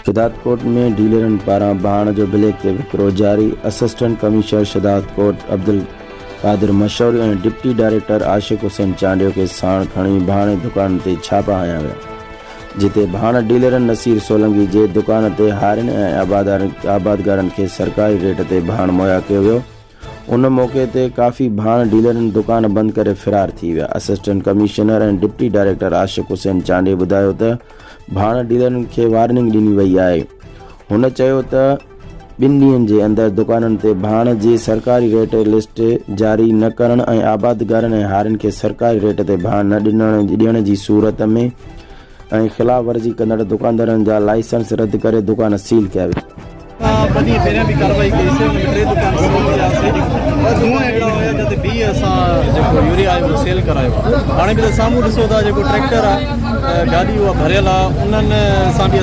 شھدادڪوٽ ۾ ڊيلرن پاران ڀاڻ جو بليڪ تي وڪرو جاري، اسسٽنٽ ڪمشنر شھدادڪوٽ عبدالقادر مشوري ۽ ڊپٽي ڊائريڪٽر عاشق حسين چانڊيو کي ساڻ کڻي ڀاڻي دڪانن تي ڇاپا هنيا ويا، جتي ڀاڻ ڊيلرن نصير سولنگي جي دڪان تي هارين ۽ آبادگارن کي سرڪاري ريٽ تي ڀاڻ مهيا ڪيو ويو، ان موقعي تي ڪافي ڀاڻ ڊيلرن دڪان بند ڪري فرار ٿي ويا. Assistant commissioner ۽ deputy director Ashiq Hussain Chandio ٻڌايو ته ڀاڻ ڊيلرن کي وارننگ ڏني وئي آهي. هن چيو ته ٻن ڏينهن جي اندر دڪانن تي ڀاڻ جي سرڪاري ريٽ لسٽ جاري نه ڪرڻ ۽ آبادگارن ۽ هارين کي سرڪاري ريٽ تي ڀاڻ نه ڏيڻ جي صورت ۾ ۽ خلاف ورزي ڪندڙ دڪاندارن جا لائسنس رد ڪري دڪان سيل ڪيا ويندا. اسان ٻه ڏينهن پهريان به ڪارروائي ڪئي سي ان ۾ ٽي دڪان سيل ٿيا سي ٻه دڪان اهڙا هيا جتي بيهه اسان جيڪو يوريا آهي اهو سيل ڪرايو آهي هاڻي به ته سامهون ڏسو ٿا جيڪو ٽريڪٽر آهي گاڏي اها ڀريل آهي انهن سان به اسان.